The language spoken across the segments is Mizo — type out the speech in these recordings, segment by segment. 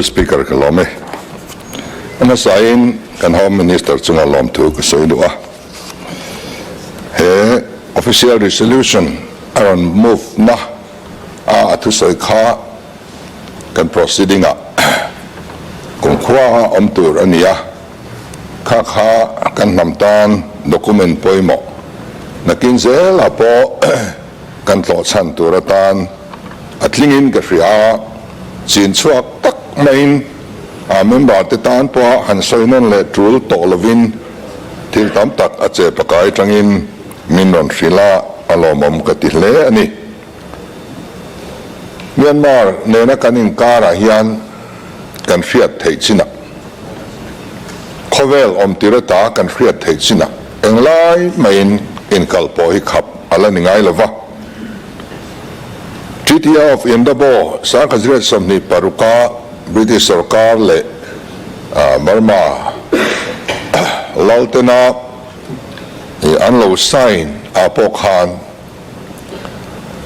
Pu Speaker ka lawm e. A hmasain kan Home Minister chunga lawmthu ka sawi duh a. He Official Resolution a rawn move na a a thusawi kha kan proceeding ah kumkhua a awm tur a ni a, kha kha kan hnam tan document pawimawh nakin zelah pawh kan tlawh chhan tur atan a tlingin ka hria a, chin chhuak tak maiin a member te tan pawha han sawi nawn leh tul tawh lovin thil tam tak a che pakai tangin min rawn hrilh a, a lawmawm ka ti hle a ni. Myanmar nena kan inkarah hian kan hriat theih chinah, khawvel awmtir ata kan hriat theih chinah englai maiin inkal pawh hi khap a la ni ngai lo va. Treaty of Indabo 1926-a British sorkar leh Burma laltena an lo sign ah pawh khan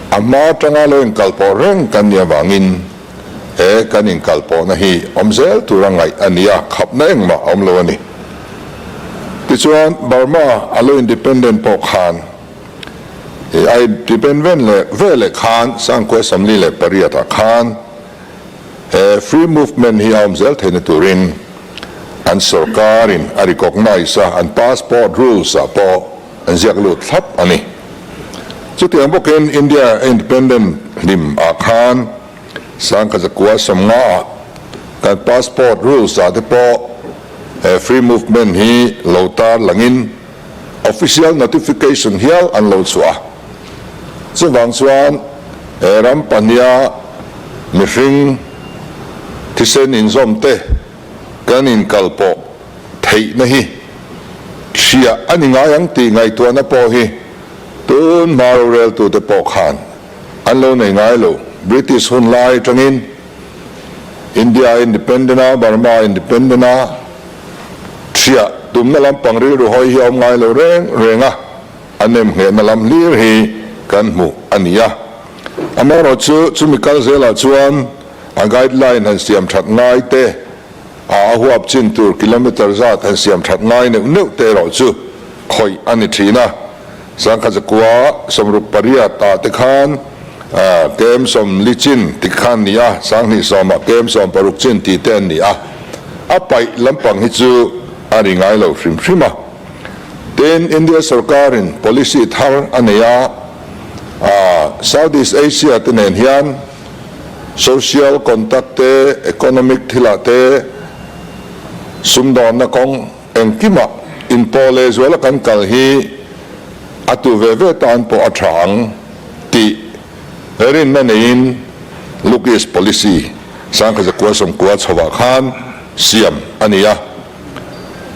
A hma atanga lo inkalpawh reng kan nih avangin he kan inkalpawhna hi awm zel tura ngaih a ni a, khapna engmah a awm lo a ni. Tichuan, Burma a lo independent pawh khan a independent leh veleh khan Sangkua 48 ah khan he free movement hi a awm zel theihna turin an sorkarin a recognise a, an passport rules ah pawh an ziak lut thlap a ni. Chutiang bawkin India Independent hlim ah khan 1950 ah kan passport rules ah te pawh he free movement hi lo tar langin official notification hial an lo chhuah a. Chuvang chuan he ram pahniha mihring thisen inzawm te kan inkalpawh theihna hi hria a ni ngai ang tih ngaihtuahna pawh hi tun hma roreltute pawh khan an lo nei ngai lo. British hun lai atangin India independent a, Burma independent a, hria tumna lampang rilru hawi hi a awm ngai lo reng reng a, a nemnghehna lam hlir hi kan hmu a ni a. Amaherawhchu chumi kal zelah chuan a guideline han siam that ngai te, A a huap chin tur kilometre zat han siam that ngai neuh neuh te erawh chu khawih a ni thin a. 1968 ah te khan kem 40 chin ti khan ni a, 2010 ah kem 60 chin tih te an ni a. A paih lampang hi chu a ri ngai lo hrim hrim a. Tin, India sorkarin policy thar a nei a, Southeast Asia te nen hian, Social contact te, economic thilah te, sumdawnna kawng engkimah inpawh lehzuala kan kal hi a tu ve ve tan pawh a tha ang tih rinna neiin Look East Policy 1990 chhovah khan siam a ni a.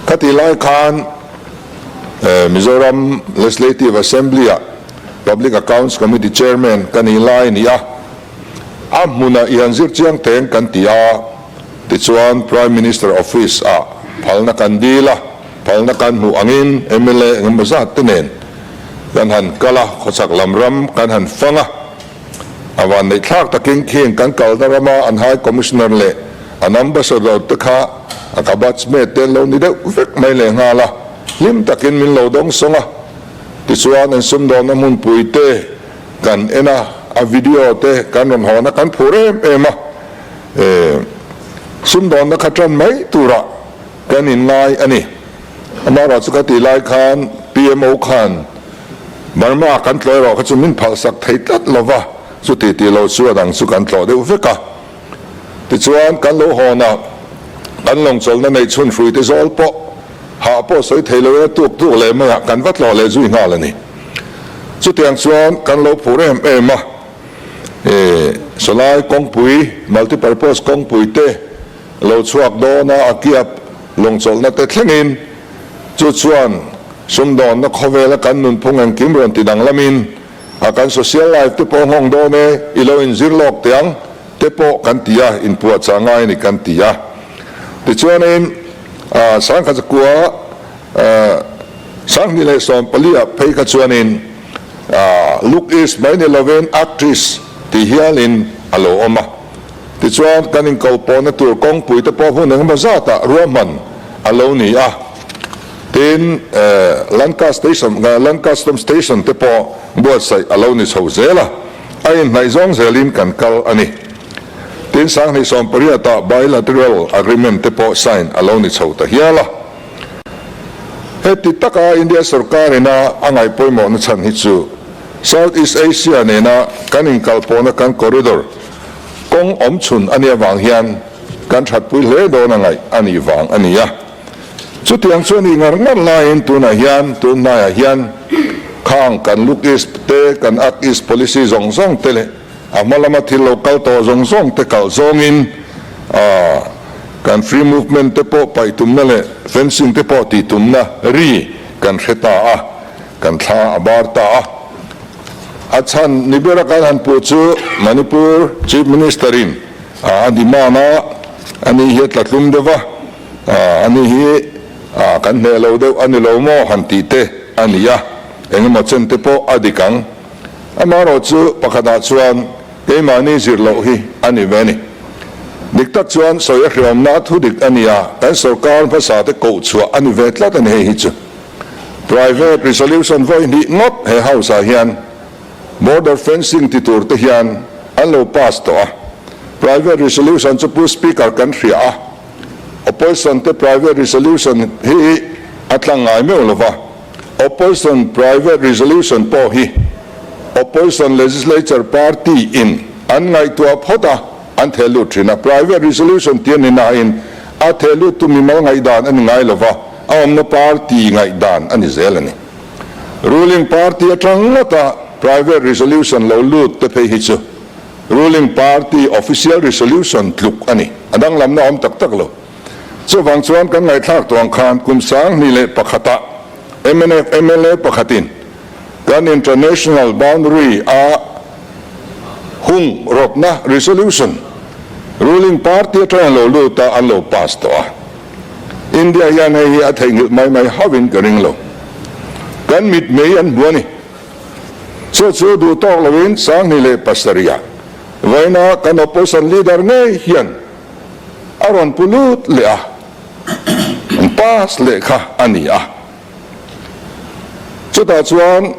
Khatih lai khan Mizoram Legislative Assembly-ah Public Accounts Committee Chairman ka nih lai a ni a, a hmunah i han zir chiang teng kan ti a, tichuan Prime Minister Office ah phalna kan dil a, phalna kan hmuh angin mla engemaw zat te nen kan han kal a, khawchhak lam ram kan han fang a, a vanneih thlak takin khing kan kalna rama an High Commissioner leh an Ambassador te kha a ka batchmate te an lo ni deuh vek mai lehnghal a, hlim takin min lo dawng sawng a. Tichuan an sumdawnna hmunpui te kan en a, a video te kan rawn hawn a, kan phur em em a, sumdawnna kha tan mai turah kan inngai a ni. Amaherawh chu ka tih lai khan PMO khan Burma kan tlawh erawh kha chu min phalsak thei tlat lo va, chuti tih lo chu a dang chu kan tlawh deuh vek a. Tichuan kan lo hawn a, kan lawngchawlhna neih chhun hruite zawl pawh hah pawh sawi thei loin a tuk tuk leh mai a, kan va tlawh leh zui nghal a ni. Chutiang chuan kan lo phur em em a, sawlai kawngpui, multipurpose kawngpui te lo chhuak dawn a, a kiap lawngchawlhna te thlengin chu chuan sumdawnna khawvela kan nunphung engkim rawn ti danglamin A kan social life te pawh nghawng dawn e, i lo inzir lawk teh ang te pawh kan ti a, inpuahchah ngai a ni kan ti a. Tichuanin 1914 ah phei kha chuanin Look East mai ni lovin Act East tih hialin a lo awm a. Tichuan, kan inkalpawhna tur kawngpui te pawh hmun engemaw zatah ruahman a lo ni a. Tin, Lanka Station, Land Custom Station te pawh buatsaih a lo ni chho zel a, a inhnaih zawng zelin kan kal a ni. Tin, 2018 ah Bilateral Agreement te pawh sign a lo ni chho ta hial a. Heti taka India sorkar ina a ngaih pawimawhna chhan hi chu South East Asia nena kan inkalpawhna kan corridor kawng awmchhun a nih avang hian kan thatpui hle dawn a ngaih a nih vang a ni a. Chutiang chu a nih ngar ngar laiin tunah hian tun hnaiah hian khang kan Look East te, kan Act East policy zawng zawng te leh a hma lama thil lo kal tawh zawng zawng te kalh zawngin kan free movement te pawh paih tumna leh fencing te pawh tih tumna ri kan hre ta a, kan thla a bar ta a. A chhan ni bera kan han puh chu Manipur Chief Minister in a demand a, ani hi a tla tlum deuh a, ani hi kan hneh lo deuh a ni lo maw han tih te a ni a, engemaw chen te pawh a dik ang. Amaherawh chu pakhatah chuan keimahni zir loh hi a ni ve a ni. Dik tak chuan sawi a hriawmna a thu dik a ni a, kan sorkar hmasa te koh chhuah a ni ve tlat a ni hei hi chu. Private resolution vawi hnih ngawt he house ah hian border fencing ti tur te hian an lo pass tawh a. Private resolution chu Pu Speaker kan hria a, opposition te private resolution hi a tlang ngai meuh lo va. Opposition private resolution pawh hi opposition legislature party in an ngaihtuah phawt a, an theh lut thin a. Private resolution tih a ni nain a theh lut tu mimal ngaihdan a ni ngai lo va, a awmna party ngaihdan a ni zel a ni. Ruling party atang ngawta private resolution lo lut te phei hi chu ruling party official resolution tluk a ni. A danglamna a awm tak tak lo. Chuvang chuan kan ngaihthlak tuang khan kum 2001-ah mnf mla pakhatin kan international boundary a hung rawtna resolution ruling party atangin lo lut a an lo pass tawh a. India hian hei hi a theihnghilh mai mai hauhin ka ring lo. Kan mitmei an hmu a ni. Chu chu duh tawk loin 2007-ah vawiina kan opposition leader ngei hian a rawn pu lut leh a, an pass leh kha a ni a. Chutah chuan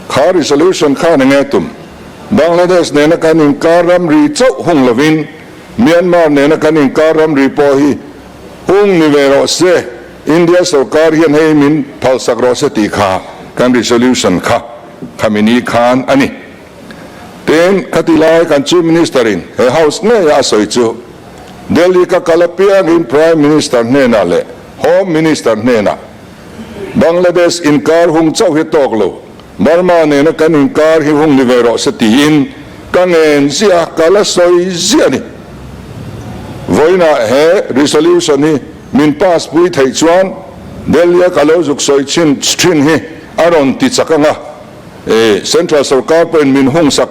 kha resolution khan eng nge tum? Bangladesh nena kan inkar ramri chauh hung lovin Myanmar nena kan inkar ramri pawh hi hung ni ve rawh se, India sorkar hian hei min phalsak rawh se tih kha kan resolution kha khami ni khan a ni. Tin, khati lai kan Chief Minister in he House ngeia a sawi chu Delhi ka kal apiangin Prime Minister hnenah leh Home Minister hnenah Bangladesh inkar hung chauh hi tawk lo, Burma nena kan inkar hi hung ni ve rawh se tiin ka ngen ziah a, ka la sawi ziah a ni. Vawiinah he resolution hi min pass pui theih chuan Delhi a ka lo zuk sawi chhin thin hi a rawn ti chak ang a. E, Central sorkar pawhin min hungsak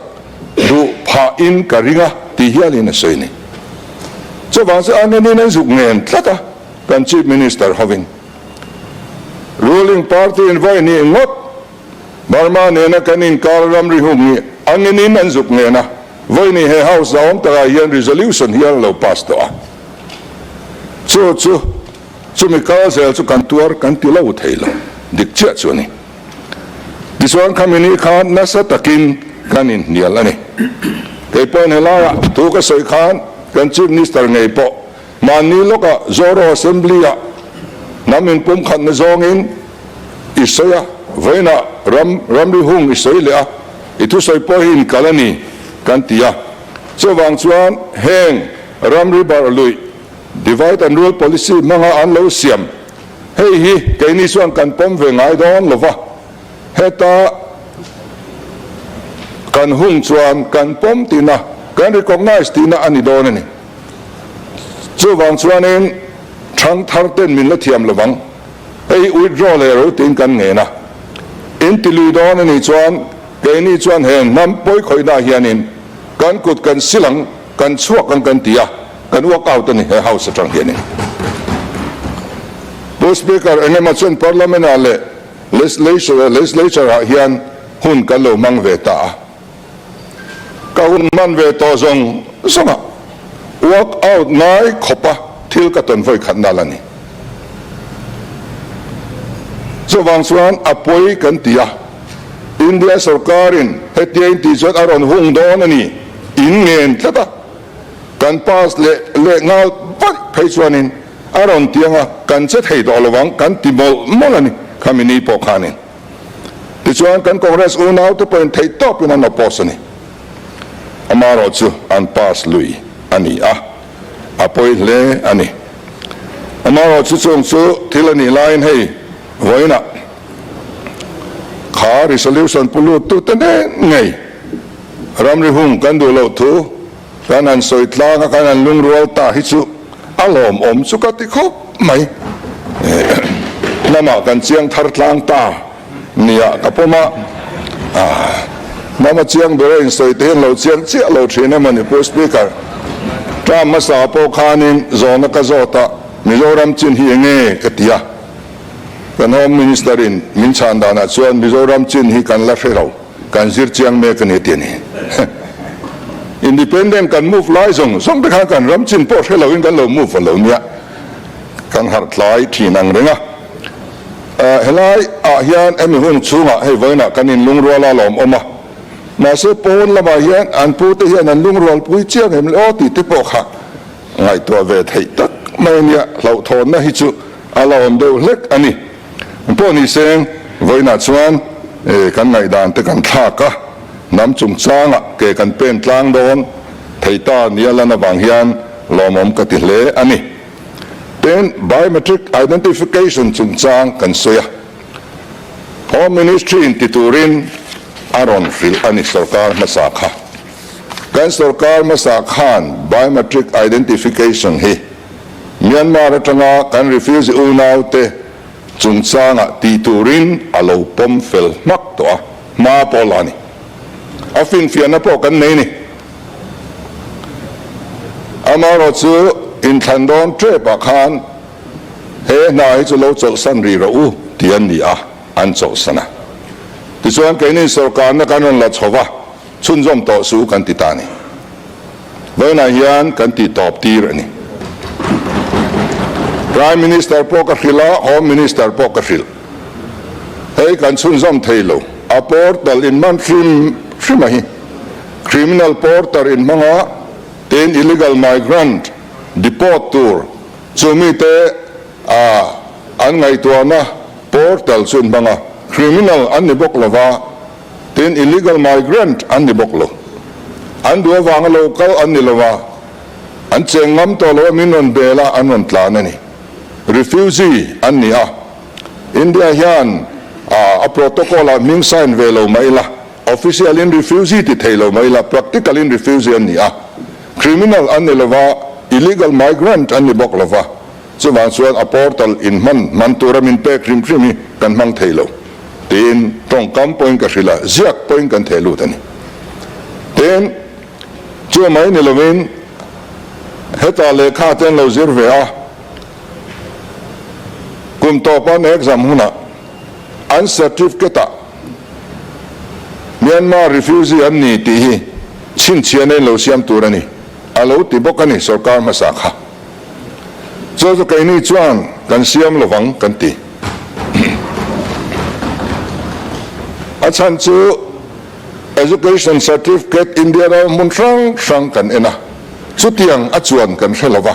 duh phahin ka ring a tih hialin a sawi a ni. Chuvang chu an enin an zuk ngen tlat a, kan Chief Minister hovin. Ruling party in vawi hnih ngawt Burma nena kan inkar ramri hung hi an enin an zuk ngen a, vawi hnih he House a awm takah hian resolution hial a lo pass tawh a. Chu chu chumi kal zel chu kan tuar kan ti lo thei lo, dik chiah chu a ni. Tichuan khami ni khan nasa takin kan inhnial a ni. Kei pawhin helaiah thu ka sawi khan kan Chief Minister ngei pawh mahni lawkah Zoro Assembly-ah hnam inpumkhatna zawngin i sawi a, vawiinah ram ramri hung i sawi leh a, i thusawi pawh hi inkal a ni kan ti a. Chuvang chuan heng ramri barh luih, divide and rule policy hmanga an lo siam, Hei hi keini chuan kan pawm ve ngai dawn lo va, heta kan hung chuan kan pawm tihna, kan recognise tihna a ni dawn a ni. Chuvang chuanin thangthar ten min la thiam lo vang, hei hi withdraw leh ro tiin kan ngen a, in ti lui dawn a nih chuan keini chuan he hnam pawikhawihnaah hianin kan kut kan sil ang, kan chhuak ang kan ti a. Kan walk out a ni he house atang hianin. Pu Speaker, engemaw chuan Parliament ah leh Legislature ah hian hun kan lo hmang ve ta a. Ka hun hman ve tawh zawng zawng ah. Walk out ngai khawpa thil ka tawn vawi khat nal a ni. Chuvang chuan a pawi kan ti a, India sorkarin hetia in tih chuan a rawn hung dawn a ni, in ngen tlat a, kan pass leh leh nghal vaih phei chuanin a rawn ti anga kan che thei tawh lo ang kan ti mawlh mawlh a ni khami ni pawh khanin. Tichuan kan Congress unaute pawhin theihtawpin an oppose a ni. Amaherawh chu an pass lui a ni a, a pawi hle a ni. Amaherawh chu chung chu thil a nih laiin hei vawiinah kha resolution pu lut tute nen ngei ramri hung kan duh loh thu kan han sawi tlang a, kan han lungrual ta hi chu a lawmawm chu ka ti khawp mai. Hnamah kan chiang thar tlang ta. Nia, ka pawm a. Hnam a chiang ber a insawi te hian lo chiang chiah lo thin em a ni Pu Speaker. Term hmasa pawh khanin zawhna ka zawt a, Mizoram chin hi enge ka ti a. Kan Home Minister in min chhan danah chuan Mizoram chin hi kan la hre lo, kan zir chiang mek a ni a ti a ni. Independent kan move lai zawng zawng te khan kan ram chin pawh hre loin kan lo move a lo nia. Kan harh tlai thin ang reng a. Helai ah hian hemi hun chhungah hei vawiinah kan in lungrual a lawm awm a, mahse pawn lamah hian an pu te hian an lungrual pui chiang em le aw tih te pawh kha ngaihtuah ve theih tak mai a nia, hlauhthawnna hi chu a la awm deuh hlek a ni. Pawh ni seng vawiinah chuan kan ngaihdan te kan thlak a, hnam chungchangah ke kan pen tlang dawn thei ta nia lan avang hian lawmawm ka ti hle a ni. Tin, biometric identification chungchang kan sawi a, Home Ministry in ti turin a rawn hrilh a ni sorkar hmasa kha. Kan sorkar hmasa khan biometric identification hi Myanmar atanga kan refugee unaute chungchangah ti turin a lo pawm fel hmak tawh a, hma pawh la a ni. A finfiahna pawh kan nei a ni. Amaherawh chu inthlan dawn tepah khan he hna hi chu lo chawlhsan rih rawh u tih an ni a, an chawlhsan a. Tichuan keini sorkarna kan rawn la chho va, chhunzawm tawh suh kan ti ta a ni. Vawiinah hian kan tih tawp tir a ni. Prime Minister pawh ka hrilh a, Home Minister pawh ka hrilh. Hei kan chhunzawm thei lo, a portal inhman hrim hrim a hi. Criminal porter in hmanga tin illegal migrant deport tur chu mite a an ngaihtuahna portal chu in hmanga criminal an ni bawk lova tin illegal migrant an ni bawk lo. An duh avanga lo kal an ni lova an cheng ngam tawh lo a min rawn bel a an rawn tlan a ni. Refugee an ni a India hian a protocol ah hming sign ve lo mai ila. Official in refugee ti thei lo mai la, practical in refugee an ni a, criminal an ni lova, illegal migrant an ni bawk lova, chuvang chuan a portal in hman hman tura min pek hrim hrim hi kan hmang thei lo tiin tawngkam pawhin ka hrilh a, ziak pawhin kan theh lut a ni. Tin, chu mai ni lovin hetah lehkha te an lo zir ve a, kum tawpa an exam hunah an certificate ah Myanmar refugee an ni tih hi chhinchhiahna in lo siam tur a ni, a lo ti bawk a ni sorkar hmasa kha. Chu chu keini chuan kan siam lovang kan ti. A chhan chu Education Certificate India ram hmun hrang hrang kan en a, chutiang a chuan kan hre lova.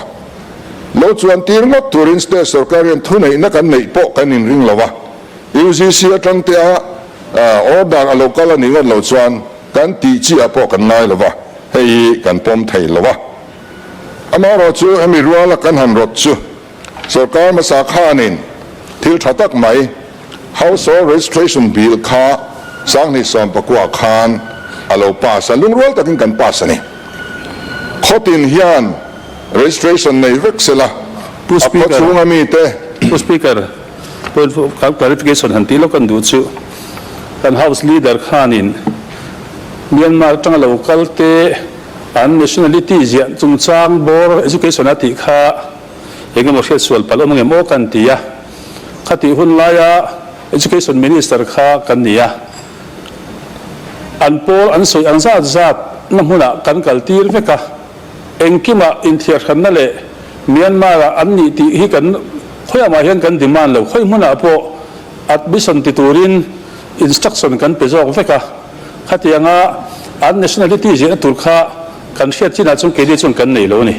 Lo chuan tir ngawt turin state sorkar hian thuneihna kan neih pawh kan inring lo a, UGC atang te a order a lo kal a nih ngawt loh chuan kan tih chi ah pawh kan ngai lo va, hei hi kan pawm thei lo a. Amaherawhchu hemi ruala kan han rawt chu sorkar hmasa khanin thil tha tak mai Household Registration Bill kha 2019 khan a lo pass a, lungrual takin kan pass a ni. Khawtin hian registration nei vek sela, Pu a Speaker, khawchhunga mite. Pu Speaker, point of clarification han tih lawk kan duh chu, kan House Leader khanin Myanmar atanga lo kal te an nationality ziah chungchang bawr education a tih kha engemaw hriatsual palh awm angem aw kan ti a. Khatih hun laia Education Minister kha kan ni a, an pawl an sawi ang zat zat na hmunah kan kal tir vek a. Engkimah inthiarhranna leh Myanmar-ah an nih tih hi kan khawiah mah hian kan demand lo. Khawi hmunah pawh admission ti turin instruction kan pe zawk vek a. Khatianga an nationality ziahna tur kha kan hriat chinah chuan keini chuan kan nei lo a ni.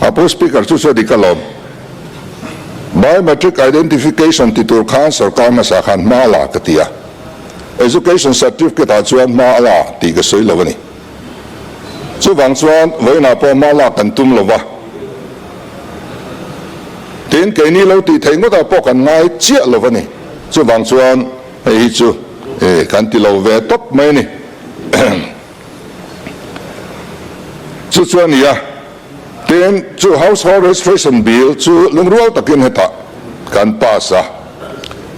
A pu Speaker chu chu a dik alawm. Biometric identification ti tur khan sorkar hmasa khan hma a la ka ti a. Education certificate ah chuan hma a la tih ka sawi lo a ni. Chuvang chuan vawiinah pawh hma lak kan tum lo va, tin keini lo tih theih ngawtah pawh kan ngai chiah lo a ni. Chuvang chuan hei hi chu kan ti lo ve tawp mai a ni. Chu chu a ni a. Tin, chu Household Registration Bill chu lungrual takin hetah kan pass a.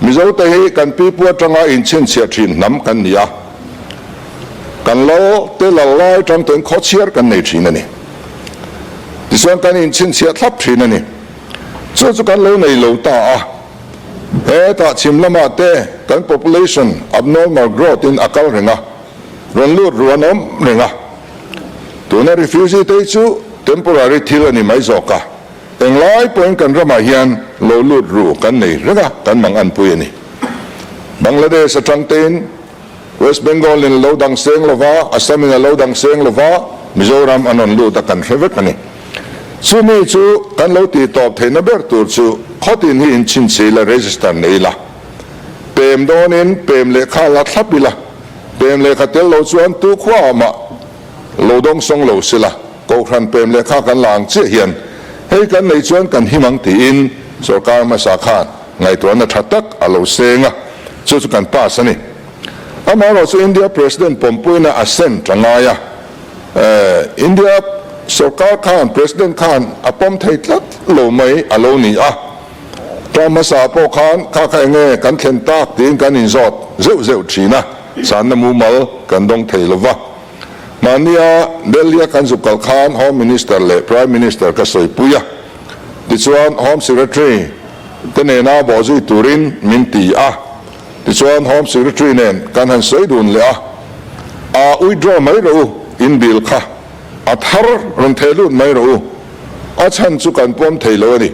Mizote hi kan pipu atanga inchhinchhiah thin hnam kan ni a. Kan lo te lal lai atang tawhin khawchhiar kan nei thin a ni. Tichuan kan inchhinchhiah thlap thin a ni. Chu chu kan lo nei lo ta a. Hetah chhim lamah te kan population abnormal growth in a kal reng a. Rawn lut ruan awm reng a. Tuna refugee te hi chu temporary thil a ni mai zawk a, englai pawhin kan ramah hian lo lut ru kan nei reng a, kan mang anpui a ni. Bangladesh atang tein West Bengal in a lo dang seng lo va, Assam in a lo dang seng lo va, Mizoram an rawn lut a kan hre vek a ni. Chumi chu kan lo tih tawp theihna ber tur chu khawtin hi inchhinchhi ila, register nei ila, pem dawnin pem lehkha la thlap ila, Pem lehkha tel lo chuan tu khuaah mah lo dawng sawng lo sila, Kohhran pem lehkha kan la ang chiah hian hei kan nei chuan kan him ang tiin sorkar hmasa khan ngaihtuahna tha tak a lo seng a, chu chu kan pass a ni. Amaherawh chu India President pawmpuina assent a ngai a, India sorkar khan President khan a pawm thei tlat lo mai a lo ni a. Term hmasa pawh khan kha kha enge kan thlen tak tiin kan inzawt zeuh zeuh thin a, sanna mumal kan dawng thei lo va. Mahnia Delhi-a kan zuk kal khan Home Minister leh Prime Minister ka sawipui a, tichuan Home Secretary te nena bawhzui turin min ti a, tichuan Home Secretary nen kan han sawi dun leh a, a withdraw mai rawh u in bill kha a thar rawn theh lut mai rawh u, a chhan chu kan pawm thei lo a ni.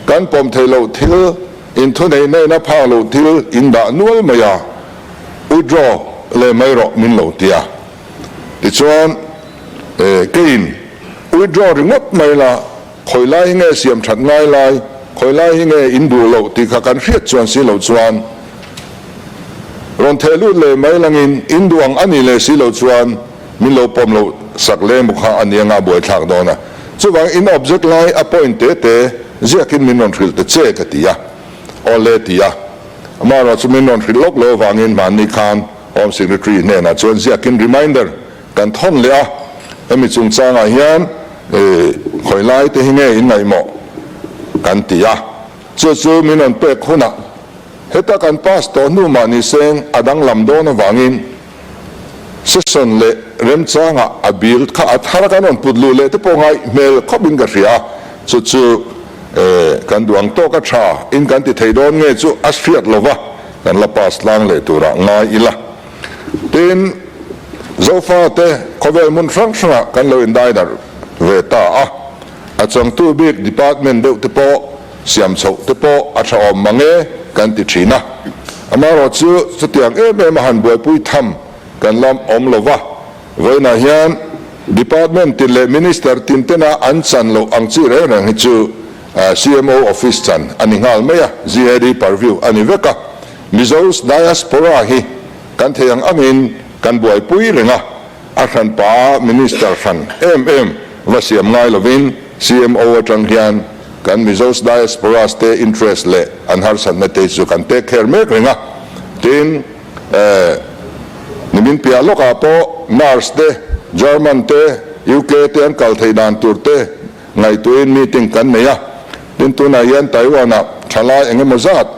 Kan pawm theih loh thil, inthuneihna in a phak loh thil in dah nual mai a, withdraw leh mai rawh min lo ti a. Tichuan, keiin withdraw ringawt mai la, khawi lai hi nge siam that ngai lai, khawi lai hi nge in duh loh tih kha kan hriat chuan si loh chuan rawn theh lut leh mai langin in duh ang a nih leh si loh chuan min lo pawm loh sak leh emaw kha a nia nga buaithlak dawn a. Chuvang in object lai a point te te ziakin min rawn hrilh ta che ka ti a, aw le ti a. Amaherawh chu min rawn hrilh lawk lo avangin hmanni khan Home Secretary hnenah chuan ziakin reminder kan thawn leh a, hemi chungchangah hian khawi lai te hi nge in ngaihmawh kan ti a, chu chu min rawn pek hunah heta kan pass tawh hnu mah ni seng a danglam dawn avangin Session leh remchangah a bill kha a thar kan rawn put luh leh te pawh ngaih hmel khawp in ka hria a, chu chu kan duh ang tawk a tha in kan ti thei dawn nge chu a hriat lo va, kan la pass tlang leh turah ngai ila. Tin, Zofa te khawvel hmun hrang hrangah kan lo indaidarh ve ta a, a changtu bik department deuh te pawh siam chhoh te pawh a tha awm mang e kan ti thin a. Amaherawh chu chutiang em em a han buaipui tham kan la awm lo va, vawiinah hian Department tin leh Minister tin tena an chan loh ang chi reng reng hi chu CMO Office chan a ni nghal mai a, GAD purview a ni vek a. Mizo's Diaspora hi kan thei ang angin kan buaipui reng a. A hranpa Minister hran em em va siam ngai lovin CMO atang hian kan Mizos Diasporas te interest leh an harsatna te chu kan take care mek reng a. Tin, nimin piah lawkah pawh nurse te, German te, UK te an kal theih dan tur te ngaihtuahin meeting kan nei a. Tin, tunah hian Taiwan-ah thalai engemaw zat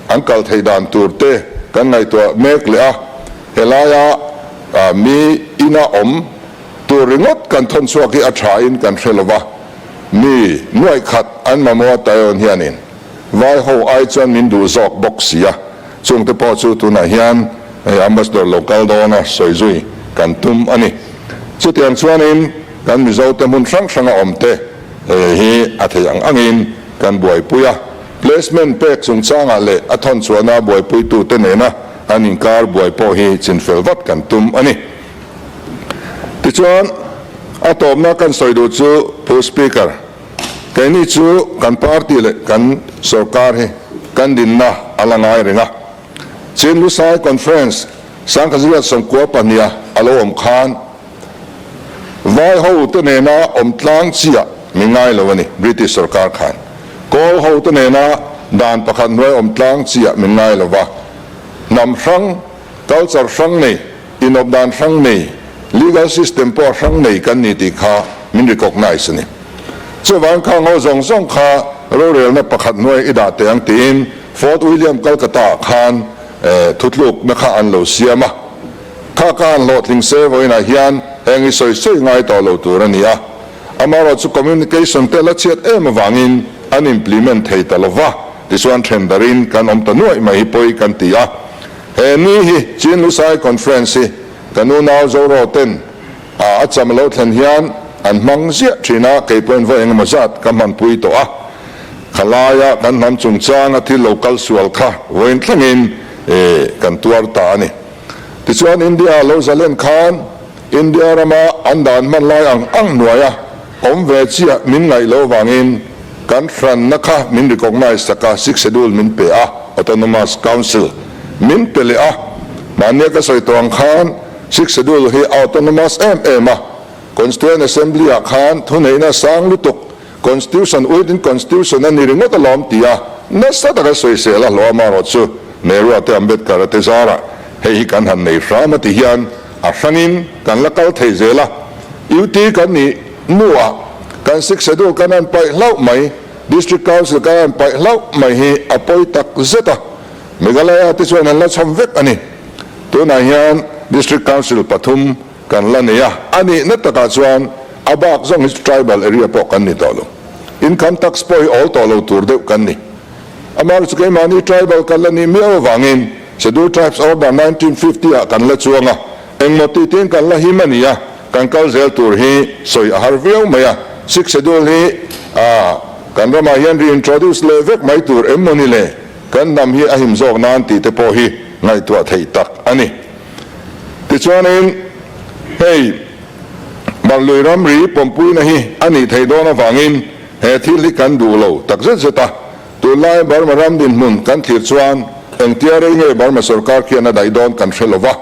An kal theih dan tur te kan ngaihtuah mek leh a, helaia mi ina awm tur ringawt kan thawn chhuak hi a tha in kan hre lova, mi nuaih khat an mamawh a Taiwan hianin vai ho ai chuan min duh zawk bawk si a, chung te pawh chu tunah hian hei Ambassador lo kal dawn a sawi zui kan tum a ni. Chutiang chuanin. kan Mizote hmun hrang hranga awmte hi a theih ang angin kan buaipui a. Placement pek chungchangah leh a thawn chhuahna buaipuitute nena an inkar buai pawh hi chinfel vat kan tum a ni. Tichuan, a tawpna kan sawi duh chu Pu Speaker, keini chu kan party leh kan sorkar hi kan dinna a la ngai reng a. Chin Lusai Conference Sangkhazriat sawmkua pahniha a lo awm khan Vai ho te nena awm tlang chiah mi ngai lo a ni, British sorkar khan. Kawl ho te nena dan pakhat hnuai awm tlang chiah min ngai lo va. Hnam hrang, culture hrang nei, inawp dan hrang nei, legal system pawh hrang nei kan ni tih kha min recognise a ni. Chuvang kha ngaw zawng zawng kha rorelna pakhat hnuai i dah teh ang tiin Fort William Calcutta ah khan thutlukna kha an lo siam a. Kha ka han hlawhtling se vawiinah hian heng hi sawi sawi ngai tawh lo tur a ni a. Amaherawh chu communication te la chhiat em avangin an implement thei ta lova, tichuan then darin kan awm ta nuaih mai hi pawi kan ti a. He ni hi Chin Lusai Conference hi kan unau Zoro ten a cham a lo thlen hian an hmang ziah thin a, kei pawhin vawi engemaw zat ka hmanpui tawh a. Khalaia kan hnam chungchanga thil lo kal sual kha vawiin thlengin kan tuar ta a ni. Tichuan India lo zalen khan India rama an dan hman lai ang ang hnuaia awm ve chiah min ngaih loh avangin kan hranna kha min recognise tak a, Sixth Schedule min pe a, Autonomous Council min pe leh a. Mahnia ka sawi tawh ang khan Sixth Schedule hi a autonomous em em a, Constituent Assembly ah khan thuneihna sang lutuk Constitution within Constitution a ni ringawt alawm ti a, nasa taka sawisel a hlawh amarawh chu Nehru-a te Ambedkar-a te zarah hei hi kan han nei hram a ti hian a hrangin kan la kal thei zel a. UT kan nih hnuah kan Sixth Schedule kan han paih hlauh mai, District Council kan han paih hlauh mai hi a pawi tak zet a, Meghalaya te chuan an la chhawm vek a ni. Tunah hian District Council pathum Kan la nei a, a nihna takah chuan a bak zawng hi chu tribal area pawh kan ni tawh lo. Income tax pawh hi awl tawh lo tur deuh kan ni. Amah chu keimahni tribal kan la nih miau avangin Scheduled Tribes Order 1950 ah kan la chuang a, engmaw tih tiin kan la him a ni a, kan kal zel tur hi sawi a har viau mai a. Sixth Schedule hi a kan ramah hian reintroduce leh vek mai tur em maw ni le? Kan hnam hi a him zawk nan tih te pawh hi ngaihtuah theih tak a ni. Tichuanin, hei Marlui ramri pawmpuina hi a nih theih dawn avangin he thil hi kan duh lo tak zet zet a. Tunlai Burma ram dinhmun kan thlir chuan engtia rei nge Burma sorkar khian a daih dawn kan hre lo va.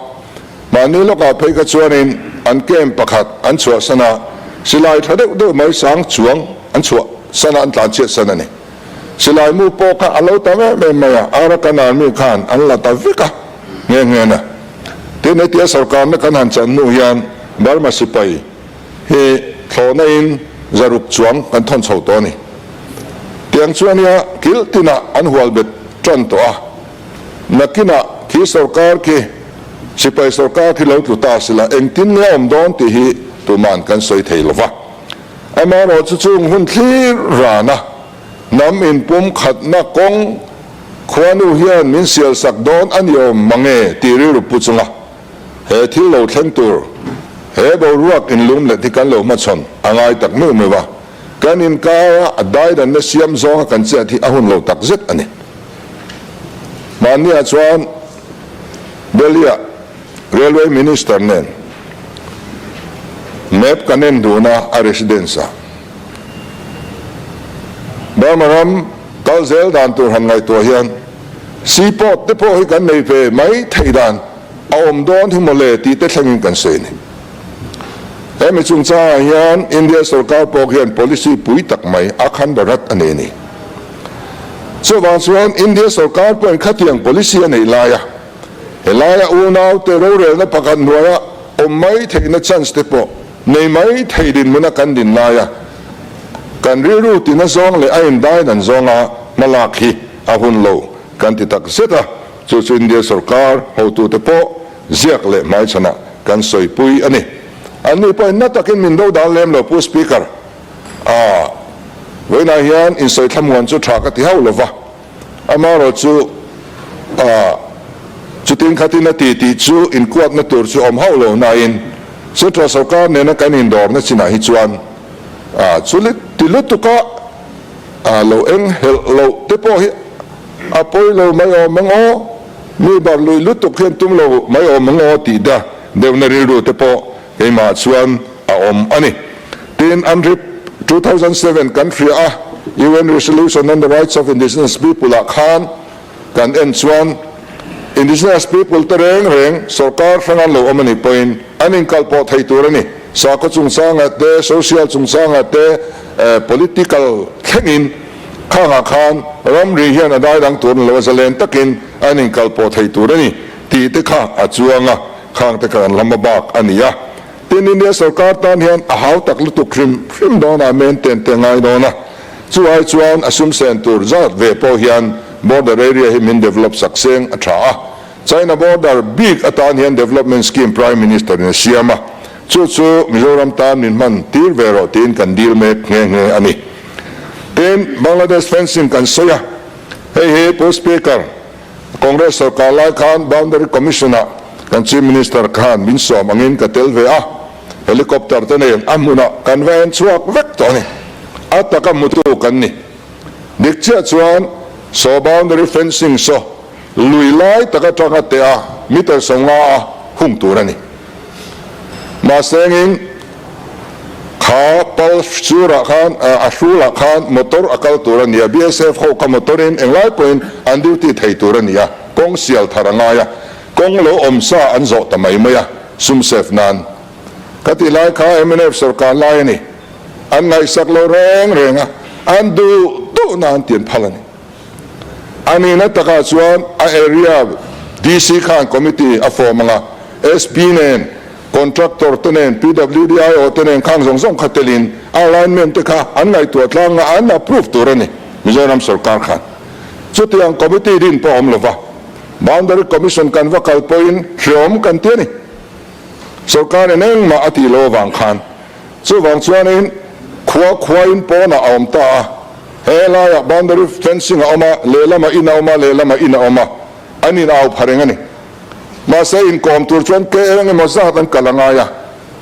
Mahni lawkah phei kha chuanin an camp pakhat an chhuahsan a, silai tha deuh deuh mai sang chuang an chhuahsan a, an tlanchhiatsan a ni. Silai mu pawh kha a lo tam em em mai a, Arakan Army khan an la ta vek a nghe nghe na. Tin, hetia sorkarna kan han chan hnu hian Burma sipai hi thlawhna in zaruk chuang kan thawn chho tawh a ni. Tiang chuan nia kil tinah an hual bet tan tawh a, nakinah khi sorkar khi sipai sorkar khi lo tlu ta sila engtin nge a awm dawn tih hi tuman kan sawi thei lo va. Amaherawhchu chung hun thlir rana hnam inpumkhatna kawng khuanu hian min sialsak dawn a ni awm mange tih rilru pu chunga he thil lo thleng tur he boruak inlum let hi kan lo hmachhawn a ngai tak meuh meuh a, kan inkara a daidanna siam zawnga kan chet hi a hun lo takzet a ni. Hmanniah chuan Delhi-ah Railway Minister nen map kan en dun a, a residence ah. Burma ram kal zel dan tur han ngaihtuah hian seaport te pawh hi kan nei ve mai theih dan a awm dawn hi mawle tih te thlengin kan sawi a ni. He mi chungchangah hian India sorkar pawh hian policy pui tak mai a khan Bharat a nei a ni. Chuvang chuan India sorkar pawhin khatiang policy a neih laia Helaia unaute rorelna pakhat hnuaia awm mai theihna chance te pawh nei mai thei dinhmuna kan din laia kan rilru tina zawng leh a indai dan zawnga hmalak hi a hun lo kan ti tak zet a, chu chu India sorkar hotute pawh ziak leh hmaichhanah kan sawipui a ni. Anni pawhin na takin min do dal lem lo Pu Speaker, a vawiinah hian insawi thlamuan chu tha ka ti hauh lova. Amaherawh chu chutin khatin a ti tih chu inkuatna tur chu awm hauh lo nain. Central sorkar nena kan indawrna chinah hi chuan chu ti lutuka lo eng helh loh te pawh hi a pawi lo mai awm ang aw, mi bar lui lutuk hian tum lo mai awm ang aw tih da deuhna rilru te pawh keimah chuan a awm a ni. Tin, UNRIP 2007 kan hria a, UN Resolution on the Rights of Indigenous People ah khan kan en chuan Indigenous people te reng reng sorkar hrang an lo awm a nih pawhin an inkalpawh thei tur a ni. Sakhaw chungchangah te, social chungchangah te, political thlengin khangah khan ramri hian a dai dang tur ni lo a, zalen takin an inkalpawh thei tur a ni tih te kha a chuang a, khang te kha kan lam a bak a ni a. Tin, India sorkar tan hian a hau tak lutuk hrim hrim dawn a, men ten te ngai dawn a. Chu ai chuan a sum sen tur zat ve pawh hian border area hi min develop sak seng a tha a. China border bik atan hian development scheme Prime Minister in a siam a, chu chu Mizoram tan min hman tir ve rawh tiin kan dil mek nghe nghe a ni. Tin, Bangladesh fencing kan sawi a, hei hi Pu Speaker, Congress sorkar lai khan Boundary Commission ah kan Chief Minister khan min sawm angin ka tel ve a, helicopter te nen a hmunah kan va en chhuak vek tawh a ni. A taka hmutu kan ni. Dik chiah chuan saw boundary fencing saw lui lai tak atanga teh a meter 50 a hung tur a ni. Mahse engin kha pal surah khan a hrulah khan motor a kal tur a ni a, BSF ho kha motor in englai pawhin an duty thei tur a ni a, kawng sial thar a ngai a, kawng lo awm sa an zawh ta mai mai a, sum save nan. Ka tih lai kha mnf sorkar lai a ni, an ngaihsak lo reng reng a, an duh duh na an tian phal a ni. A nihna takah chuan a area DC khan committee a form ang a, SP nen, contractor te nen, PWD aiawh te nen khang zawng zawng kha telin a alignment te kha an ngaihtuah tlang a, an approve tur a ni Mizoram sorkar khan. Chutiang committee din pawh a awm lova, Boundary Commission kan va kal pawhin hreawm kan ti a ni. Sorkarin engmah a tih loh avang khan. Chuvang chuanin khua khuain pawnah a awm ta a, he laiah boundary fencing a awm a, lehlamah in a awm a, lehlamah in a awm a, an in au pha reng a ni. Mahse inkawm tur chuan ke eng emaw zat an kal a ngai a,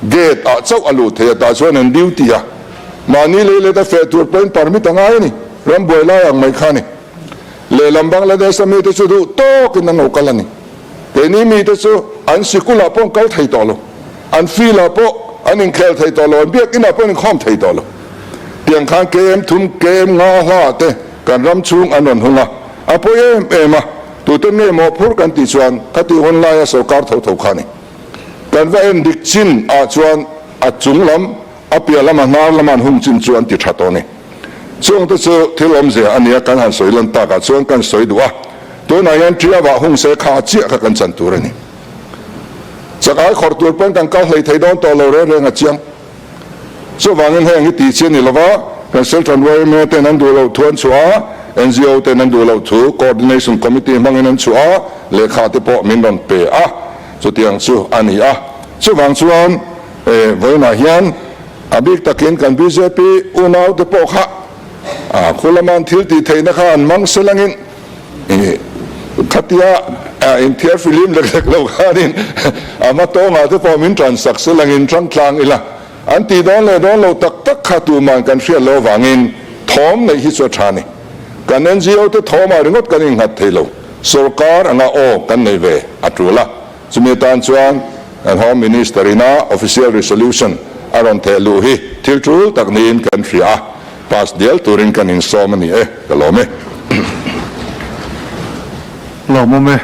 gate ah chauh a luh theih a, tah chuan an duty a, mahni lei let a feh tur pawhin permit a ngai a ni, rambuai lai ang mai kha a ni. Lehlam Bangladesh a mite chu duh tawkin an lo kal a ni. Keini mite chu an sikulah pawh an kal thei tawh lo, an field-ah pawh an inkhel thei tawh lo, an biakinah pawh an inkhawm thei tawh lo. Tiang khan KM thum, KM nga hla te kan ram chhung an rawn hung a, a pawi em em a, tute nge mawhphur kan tih chuan khatih hun laia sorkar tho tho kha a ni. Kan va en dik chin ah chuan a chung lam, a piah lam, a hnar lama an hung chin chu an ti tha tawh a ni. Chung te chu thil awmzia a nia kan han sawi lan takah chuan kan sawi duh a, tunah hian Ṭiavah hung se kha chiah kha kan chan tur a ni. Chakai khawrh tur pawn kan kal hlei thei dawn tawh lo reng reng a chiang. Chuvangin heng hi tih chi a ni lova, kan Central yma ten an duh loh thu an chhuah a, ngo ten an duh loh thu Coordination Committee hmangin an chhuah a, lehkha te pawh min rawn pe a, chutiang chu a ni a. Chuvang chuan vawiinah hian A bik takin kan bjp unaute pawh kha khu lama an thil tih theihna kha an mang se langin khatia inthiar filim lek lek lo khanin a hma tawngah te pawh min tan sak se langin tang tlang ila an tih dawn leh dawn lo tak tak kha tuman kan hriat loh avangin thawm neih hi chu a tha a ni. Kan ngo te thawmah ringawt kan innghat thei lo, sorkar anga aw kan nei ve a tul a. Chumi atan chuan kan Home Minister ina Official Resolution a rawn theh luh hi thil tul tak niin kan hria a, pass dial turin kan insawm a ni e, ka lawm e. Lawmawm e.